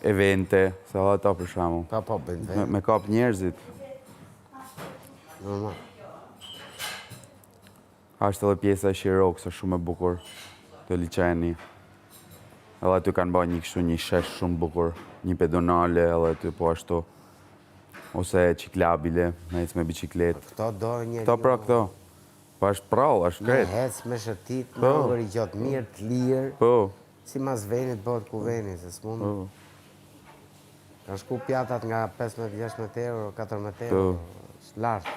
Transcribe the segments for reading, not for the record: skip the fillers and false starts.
Evente, se edhe ata për shembull. Po, po, bëjnë Me, me kap njerëzit. Normal. Ashtë edhe pjesa e Shirokës, është shumë e bukur, te liqeni. Edhe aty kanë ba një kështu një shesh shumë bukur, një pedonale edhe aty po ashtu. Ose ciklabile, me ecë me bicikletë. Këto do një... Këto pra këto. Po është prallë, është Me krejt. hec, me shëtit, me Po. hëngër i gjatë mirë, të lirë. Po, Si mas venit bëhet kuveni, se s'mund. po. Kanë shku pjatat nga 15-16 euro, 14 euro, Po. është lartë.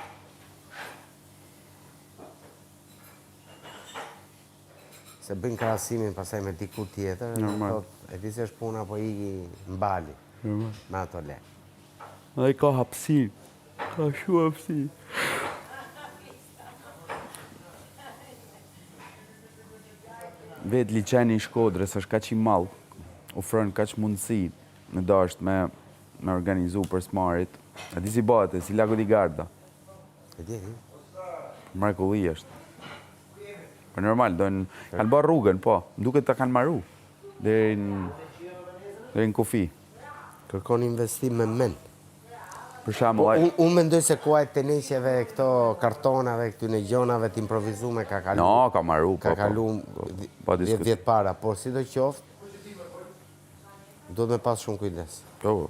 Se bëjnë krahasimin pastaj me diku tjetër, edhe Normal. thot, e di se është puna, po iki në Bali, me ato le. Dhe ka hapësirë. Ka shumë hapësirë. Vetë liqeni i Shkodrës është kaq i madh, ofron kaq mundësi me dasht me me organizu për s'marit. A di si bëhet, si Lago di Garda. E di, e di. Mrekulli është. Po normal, do kanë bërë rrugën, po. Më duket ta kanë maru deri në deri në kufi. Kërkon investim me mend. Për shembull, Po, ai unë un mendoj se koha e teneqeve, këto kartonave, këtyne gjonave të improvizume ka kalu. No, ka maru, po, Ka po. kalu Po, pa 10 diskutim. vjet para, por sido qoftë, duhet me pas shumë kujdes. Po, po.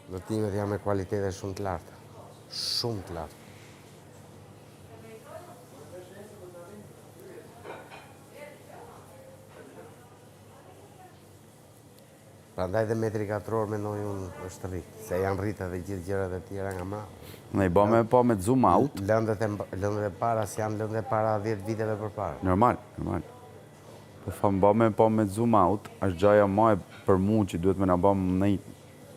Ndërtimet janë me kualitete shumë të larta. Shumë të larta. Prandaj dhe metri katror mendoj unë është rrit, se janë rrit edhe gjithë gjërat e tjera nga mbrapa. Ne i bëme po me zoom out. Lëndët e lëndët e para s'janë lëndët e para 10 viteve përpara. Normal, normal. Po tham bëme po me zoom out, është gjaja ma e për mu që duhet me na ba më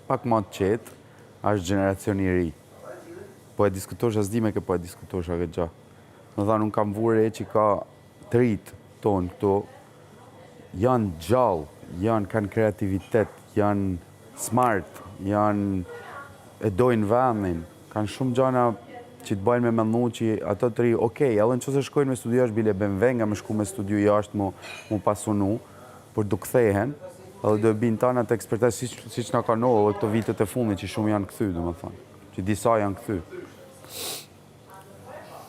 pak ma të qetë, është gjeneracioni i ri. Po e diskutosh, as di me kë po e diskutosh këtë gjë. Do thanë, unë kam vure që ka të rit tonë këtu, janë gjallë, janë, kanë kreativitet, janë smart, janë, e dojnë vendin, kanë shumë gjana që të bajnë me mendu që ato të ri, okej, edhe në që se shkojnë me studiu jashtë, bile BMW nga me shku me studiu jashtë mu, mu pasunu, por do kthehen, edhe do e binë tanë atë ekspertez, siç, siç na ka ndodhur edhe këto vitet e fundit që shumë janë kthy, domethënë, që disa janë kthy.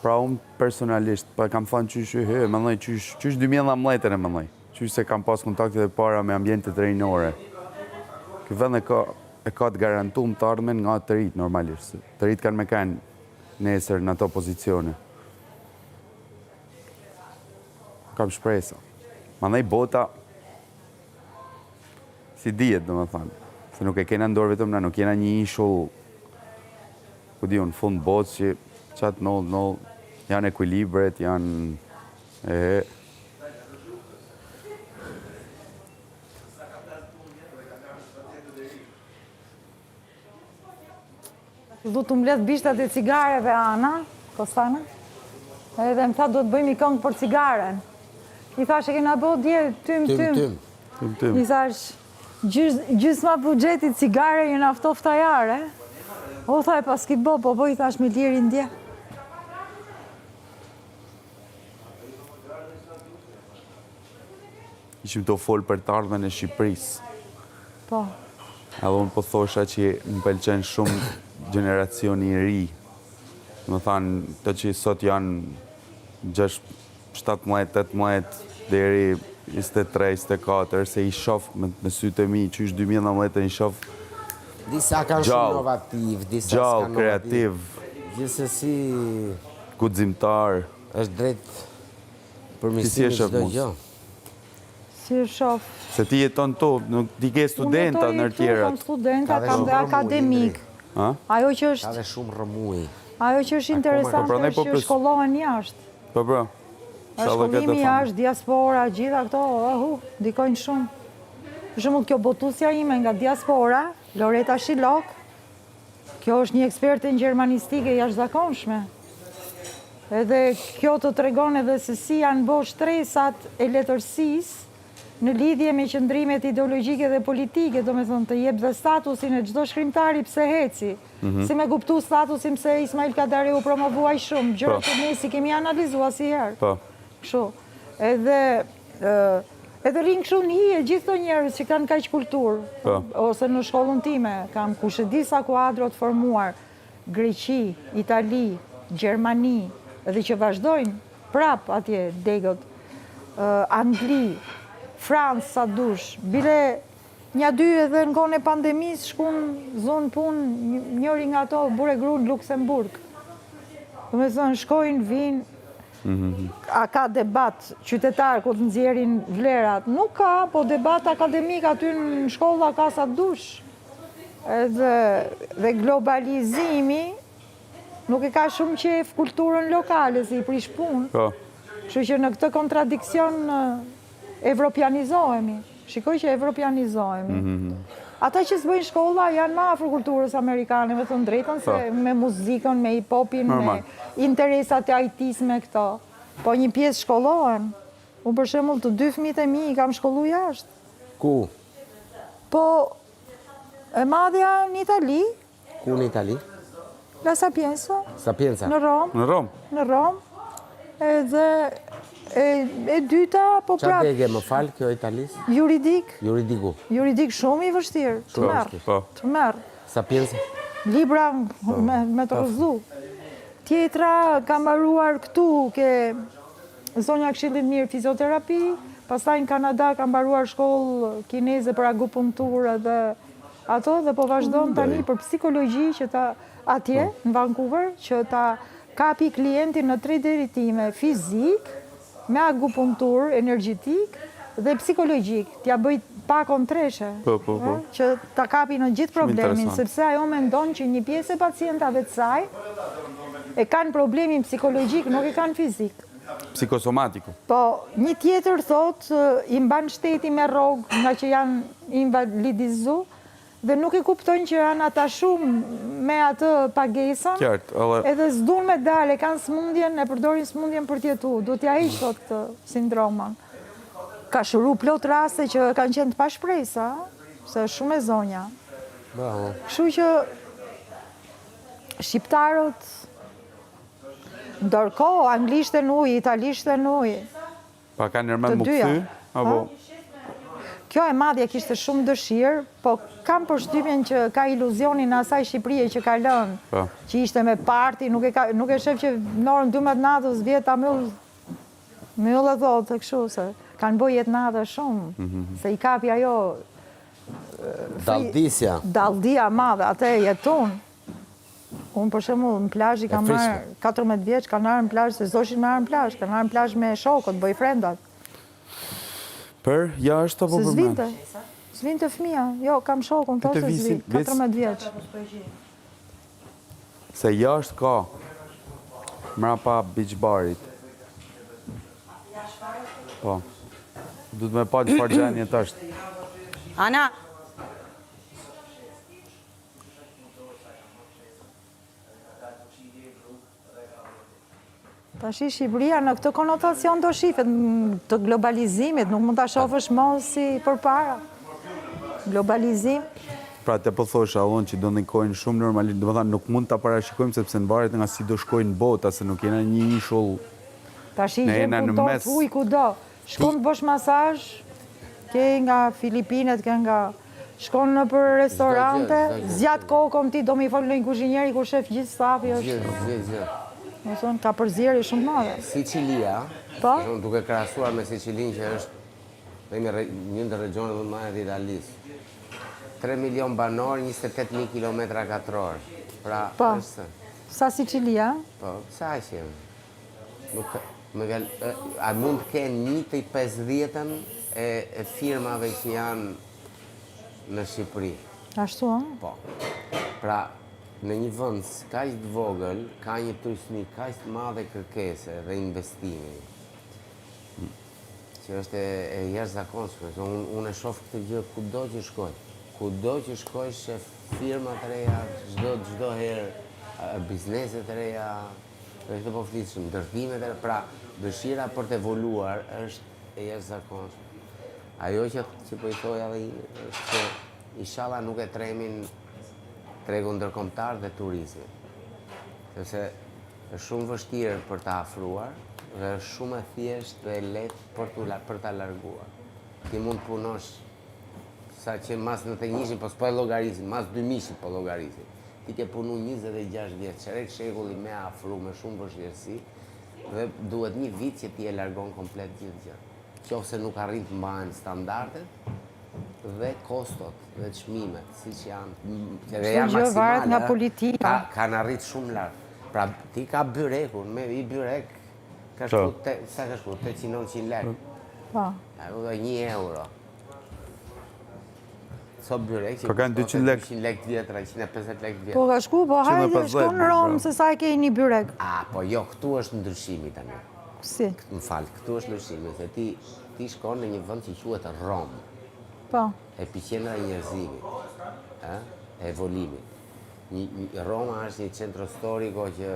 Pra unë personalisht, pa kam thënë qysh, he, mendoj qysh, qysh 2019 e mendoj. Qysh se kam pas kontaktet e para me ambientet rinore. Ky vend e ka e ka të garantuar të ardhmen nga të rit normalisht. Të rit kanë me kanë nesër në ato pozicione. Kam shpresa. Mandej bota si dihet, domethënë, se nuk e kena në dorë vetëm na, nuk jena një ishull ku di unë, fund botës që qatë ndodh, ndodh, janë ekuilibret, janë e Do të mbledh bishtat e cigareve Ana, Kostana, edhe më tha do të bëjmë një këngë për cigaren. I thash e kena bo dje, tym, Tym, tym. tym. tym, tym. I thash, gjysma buxhetit cigare jena ftoft ajare. O, tha e paski bo, po po i thash me lirin dje. Ishim të folë për të ardhmen e Shqipërisë. Po. Edhe unë po thosha që më pëlqen shumë gjeneracioni i ri. Më thanë, të që sot janë 6, 17, 18, deri 23, 24, se i shof me, me sytë e mi, qysh 2019 i shof Disa kanë shumë Gjallë. inovativ, disa gjallë, s'kanë kreativ, Gjithsesi guximtar. është drejt Ti si e përmirësimit shef çdo mos? gjë. Si e shof? Se ti jeton tu, nuk ti ke studenta Unë në jetoj këtu, tjerat. Kam studenta, Ka dhe kam shumë dhe rrëmujë, akademik. Indri. Ha? Ajo që Ka është, dhe shumë rrëmujë. ajo që është Po, interesante prandaj është po që pres- shkollohen jashtë. Po, po. Sa dhe këtë Shkollimi thonë. jashtë, diaspora, gjitha këto, ahu, ndikojnë shumë. Për shembull, kjo botusja ime nga diaspora, Loreta Shilok, kjo është një eksperte në gjermanistike jashtëzakonshme. Edhe kjo të tregon edhe se si janë bo shtresat e letërsisë. në lidhje me qëndrimet ideologjike dhe politike, domethënë të jep dhe statusin e çdo shkrimtari pse heci. Mhm. Si me kuptu statusin pse Ismail Kadare u promovu aq shumë, gjëra po. që ne s'i kemi analizu asnjëherë. Po. Kështu. Edhe edhe rrinë kështu në hije gjithë këto njerëz që kanë kaq kulturë, po. ose në shkollën time, kam kush e di sa kuadro të formuar, Greqi, Itali, Gjermani, edhe që vazhdojnë prap atje degët, Angli, Francë, sa dush, bile nja dy edhe në kohën e pandemisë shkun zunë punë njëri nga ato burrë e gru në Luksemburg. Domethënë, shkojnë, vijnë, a ka debat qytetar ku të nxjerrin vlerat? Nuk ka, po debat akademik aty në shkolla ka sa dush. Edhe dhe globalizimi nuk e ka shumë qejf kulturën lokale, se i prish punë. Po. Kështu që në këtë kontradiksion evropianizohemi. Shikoj që evropianizohemi. Mhm. Ata që s'bëjnë shkolla janë më afër kulturës amerikane, me thënë drejtën, se po. me muzikën, me hip-hopin, me interesat e IT-s me këto. Po një pjesë shkollohen. Unë për shembull të dy fëmijët e mi i kam shkollu jashtë. Ku? Po, e madhja në Itali. Ku në Itali? La Sapienza. Sapienza. Në Romë. Në Romë. Në Romë. Edhe e, e dyta, po prapë. Ça dege, më fal, kjo Italisë? Juridik. Juridiku. Juridik shumë i vështirë. Të merr. Po. Të merr. Sapienza. Libra po. me, me të rrëzu. Tjetra ka mbaruar këtu, ke Zonja e Këshillit Mirë fizioterapi, pastaj në Kanada ka mbaruar shkollë kineze për akupunkturë dhe ato dhe po vazhdon tani për psikologji që ta atje po. në Vancouver që ta kapi klientin në tre drejtime, fizik, me akupunkturë energjetik dhe psikologjik, t'ia bëj pakon treshe, po, po, po. që ta kapi në gjithë problemin, sepse ajo mendon që një pjesë e pacientave të saj e kanë problemin psikologjik, nuk e kanë fizik. Psikosomatiko. Po, një tjetër thotë, i mban shteti me rrogë nga që janë invalidizu, dhe nuk e kuptojnë që janë ata shumë me atë pagesën, Qartë, edhe... edhe s'dun me dalë, e kanë smundjen, e përdorin smundjen për t'jetu, du t'ja heq thot këtë sindromën. Ka shëru plot raste që kanë qenë të pashpresa, se është shumë e zonja. Bravo. Kështu që shqiptarët ndërkohë anglishten ujë, italishten ujë. Pa ka nërmend m'u kthy? Apo? Kjo e madhja kishte shumë dëshirë, po kam përshtypjen që ka iluzionin e asaj Shqipërie që ka lënë, po. që ishte me parti, nuk e ka, nuk e shef që në orën 12 natës vjet ta myll myll e thotë kështu se kanë bërë jetë natë shumë, mm -hmm. se i kapi ajo Daldisja. Dalldia e madhe, atë e jetun. Unë për shembull në plazh i kam marrë 14 vjeç, kanë ardhur në plazh se s'doshin me ardhur në plazh, kanë ardhur në plazh me shokët, boyfriendat. Për jashtë apo për s'vinte. S'vinte fëmija. Jo, kam shokun, po se s'vi, 14 vjeç. Se jashtë ka mrapa beach barit. Po. Du të me pa në çfarë gjendje tash. Ana, Tashi Shqipëria në këtë konotacion do shifet të globalizimit, nuk mund ta shofësh më si përpara. Globalizim. Pra të po thosha unë që do ndikojnë shumë normalisht, domethënë nuk mund ta parashikojmë sepse nvaret nga si do shkojnë bota, se nuk jena një ishull. Tashi gjen punëtor të huaj kudo. Shkon të bësh masazh, ke nga Filipinet, ke nga... Shkon nëpër restorante, zgjat kokën ti, do me i folë ndonjë kuzhinieri, kur shef gjithë stafi është... Gjithë, gjithë, gjithë. Domethënë, ka përzierje shumë të madhe. Sicilia, po? duke krahasuar me Sicilinë që është themi, një ndër regionet më të mëdha të Italisë. 3 milion banorë, 28.000 km katror. Pra, po. është... Sa Sicilia? Po, sa që jemi? Nuk, më vjen, a mund të kenë një të pesëdhjetën e, e firmave që janë në Shqipëri? Ashtu, a? Po. Pra, në një vend kaq të vogël, ka një trysni kaq të madhe kërkese dhe investimi, që është e, e jashtëzakonshme. Se unë unë e shoh këtë gjë kudo që shkoj. Kudo që shkoj shef firma të reja, çdo çdo herë biznese të reja, Dhe këtë po flisnim, ndërtimet e pra dëshira për të evoluar është e jashtëzakonshme. Ajo që, që po i thoja dhe është që ishalla nuk e tremin tregun ndërkombëtar dhe turizmin. Sepse është shumë vështirë për ta afruar dhe është shumë e thjeshtë dhe e lehtë për t'u për ta larguar. Ti mund të punosh sa që mas 91-shin, po s'po e llogarisin, mas 2000-shit po llogarisin. Ti ke punu 26 vjet, çerek shekulli me afru, me shumë vështirësi, dhe duhet një vit që ti e largon komplet gjithë gjë. Qoftë se nuk arrin të mbahen standardet dhe kostot dhe çmimet, siç janë, që dhe janë gjë varet maksimale, nga ë, politika. Ka, kanë arrit shumë lart. Pra, ti ka byrekun, me i byrek, ka shku, te, sa ka shku, 800-900 lek. Po. Ajo do 1 euro. Sot byrek që Ka kanë kushtonte 200 lek. 200 lek të vjetra, 150 lek të vjetra. Po ka shku, po hajde, 150, shko në Romë, po. se sa e ke një byrek. A, po jo, këtu është ndryshimi tani. Si? Më fal, këtu është ndryshimi, se ti ti shkon në një vend që quhet Romë, Po. epiqendra e njerëzimit, ë, e evolimit. Një, një, Roma është një centro storico që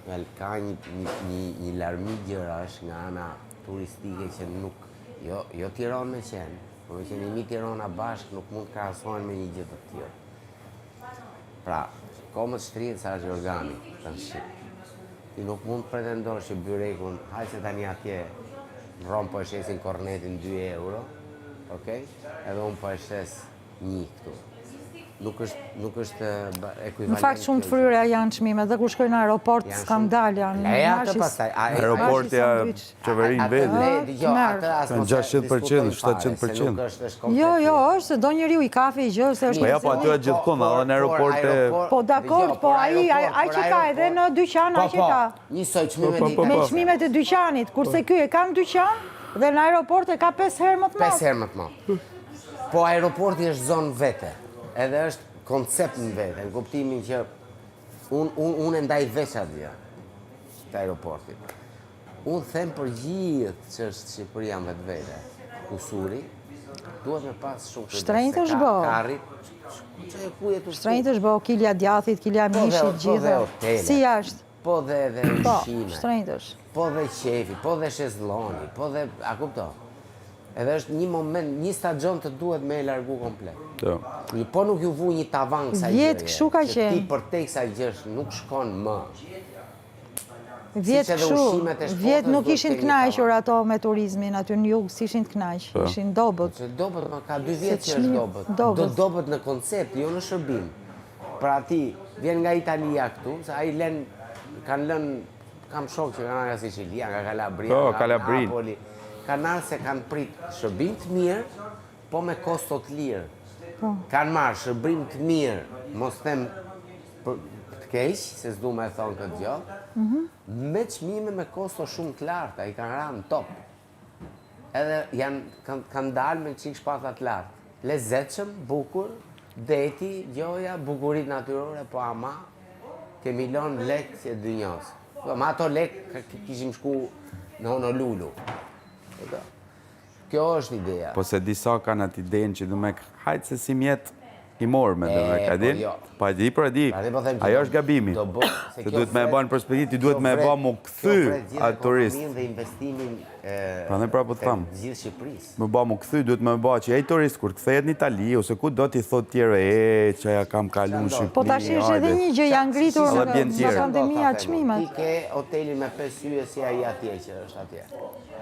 well, ka një, një, një, një larmi gjërash nga ana turistike që nuk, jo, jo Tiranë me qenë, po me qenë një Tirana bashkë nuk mund të krahasohen me një gjë të tillë. Pra, komët shtrihet sa është organi, të në shqip. Ti nuk mund të pretendosh që byrekun, hajde se tani atje në Romë po e shesin kornetin 2 euro, okej? Edhe unë po e shes një këtu. Nuk është, nuk është ba- ekuivalent. Në fakt shumë kjo të fryra janë çmimet dhe kur shkojnë në aeroport Janë shumë- skandal janë. Leja atë Marshi- pastaj. a- a- Aeroporti ja sandwich. qeverin Atë veti. le, dëgjoj, Merr. atë as Kanë mos e 600%, diskutojmë fare, se 700%. Nuk është, është komplet Jo, jo, tjetër. është se do njeriu i kafe i gjë, se është Po ja, një po aty zëni. e gjithkund, edhe në Por- por aeroporte... aeroport- Po, dakord, dëgjoj, po por ai- ai- aeroport, ai por që ka edhe në aeroport. dyqan, Po, ai që po, ka. Njësoj çmimet Po, po, i po, Me po. çmimet e dyqanit, kurse ky e ka në dyqan dhe në aeroport e ka 5 herë më të madh. 5 herë më të madh. Po aeroporti është zonë vete, edhe është koncept në vete, në kuptimin që unë un, un e ndaj veç atë gjë të aeroportit. Unë them për gjithë që është Shqipëria në vetvete, kusuri, duhet me pas shumë kujdes. Shtrenjtë se është ka- bo. Ka arrit, që ku je tu shku? Shtrenjtë është bë kilja djathit, kilja Po dhe- mishit, po dhe gjithë. hotelet. Si jashtë? Po dhe dhe Po, ushqime. shtrenjtë është. Po dhe qefi, po dhe shezloni, po dhe, a kupto? Edhe është një moment, një stagion të duhet me e largu komplet. Po. Një, po nuk ju vu një tavan kësaj Vjet gjëje, kështu ka që qenë. Ti për te kësaj gjësh nuk shkon më. Vjet Siç edhe kështu, ushqimet e shpotës vjet nuk duhet ishin të kenë një kënaqur tavan. ato me turizmin aty në jug, s'ishin të kënaq, ishin dobët. Se dobët, ma ka dy vjet Se që është çmim- dobët. dobët. Do dobët në koncept, jo në shërbim. Pra ti vjen nga Italia këtu, se ai len, kanë lënë, kam shok që kanë ardhur nga Sicilia, nga Calabria, Po, nga Calabrin. Napoli. Kanë ardhur se kanë prit shërbim të mirë, po me kosto të lirë. Po. Kanë marrë shërbim të mirë, mos them për të keq, se s'du me thonë këtë gjë, Mhm. me çmime me kosto shumë të larta, i kanë ra në top. Edhe janë kanë kanë dalë me çik shpata të lartë. Lezetshëm, bukur, deti, gjoja, bukurit natyrore, po ama kemi lënë lek si e dynjos. Po ma ato lek ka- kishim shku në Honolulu. Kupton? Kjo është ideja. Po se disa kanë atë idenë që do me hajtë se si mjet i morë me do me E, ka po din? jo. Pa e di, po e di. Pra, dhe po them që Ajo do- është gabimi. do bë- se Se kjo duhet me e vret- bë në perspektivë, ti duhet kjo me e vret- bë mu kjo kthy vret gjithë atë turist. ekonominë dhe investimin e Prandaj prapë po të tham. gjithë Shqipërisë. Më bë mu kthy, duhet me bë që ai turist kur kthehet në Itali ose ku do t'i thotë tjerëve, e që ja kam kalu në Shqipëri. Po tash është edhe hajde." një gjë, janë ngritur Edhe nga bjen nga tjerë. pandemia Ti çmimet. ke hotelin me 5 yje si ai atje që është atje.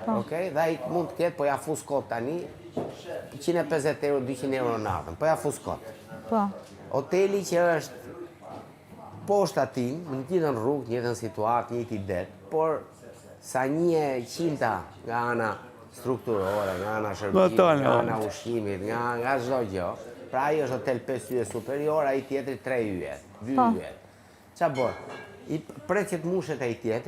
Po. Okej, dhe ai mund të ketë, po ja fus kot tani 150 euro, 200 euro natën, po ja fus kot. Po. Hoteli që është poshtë aty, në të njëjtën rrugë, të njëjtën situatë, njëjti det, por sa një e qinta nga ana strukturore, nga ana shërbimit, Ato, nga no. ana ushqimit, nga nga çdo gjë. Pra ai është hotel 5 yje superior, ai tjetri 3 yje, 2 Po. yje. Qa bën? I pret që të mushet ai tjetri.